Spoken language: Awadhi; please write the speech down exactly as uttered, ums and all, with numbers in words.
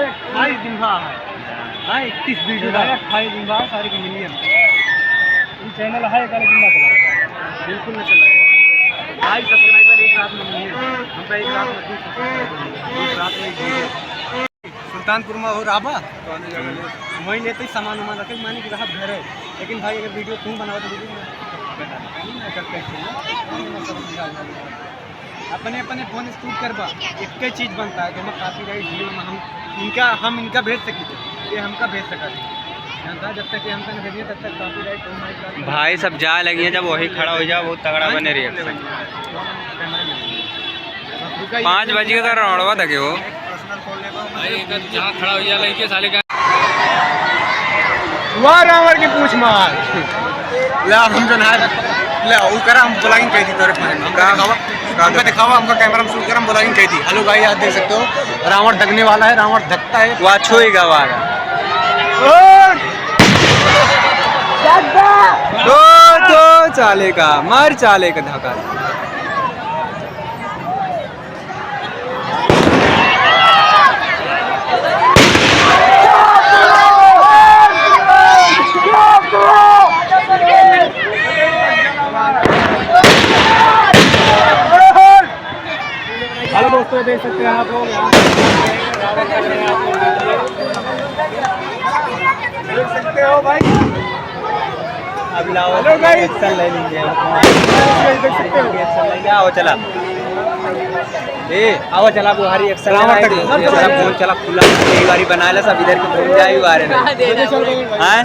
अठाईस दिन बा है। हाँ, इकतीस वीडियो बा। अठाईस दिन बा, सारे के मिलियन। ये चैनल है, लेकिन ना चलाएगा। बिल्कुल ना चलाएगा। ढाई सब्सक्राइबर एक रात में मिलियन। हमका एक रात में दो सब्सक्राइबर मिलियन। एक रात में एक वीडियो। सुल्तानपुर में और आबा, तो आने जाने में वहीं लेते ही सामान वामान रखे, मानी कि रहब घर है। लेकिन भाई, अगर वीडियो तू बनाओ तो वीडियो में नहीं ना करते हैं, अपने अपने फोन से शूट करबा, एक ही चीज बनता है कि हम कॉपीराइट वीडियो में हम इनका, हम इनका भेज सकी थे, ये हमका भेज सका थे। जानता, जब तक ये हमका नहीं भेजिए, तब तक कॉपीराइट हमारे साथ भाई सब जाए लगी हैं, जब वही खड़ा हो जाओ, बहुत तगड़ा बने रिएक्शन। पाँच बजे का राउंडवा था कि वो। भाई, एक जहाँ खड़ा हो गया लड़के साले का। वाह, रावण की पूछ मार। ले, हम जन है, ले, ऊ करा, हम ब्लॉगिंग कह दी तोरे फोन में। हमका का? दिखावा, का हमका दिखावा? दिखावा, हमका कैमरा में शूट कर, हम ब्लॉगिंग कह दी। हेलो गाइस, आप देख सकते हो, रावण धकने वाला है, रावण धकता है। वाह, छुई गवा। और दो, दो, चाले का, मार चाले का धक्का। हेलो दोस्तों, देख सकते हैं आप लोग यहाँ पे देख सकते हो भाई। अब लाओ, हेलो गाइस। एक्शन ले लीजिए। देख सकते हो। एक्शन ले आओ, चला। ए, आओ, चला, बुहारी एक्शन ले लीजिए। चला, फोन चला, खुला, कई बारी बना ले, सब इधर के घूम जाए, बारे में। हाँ?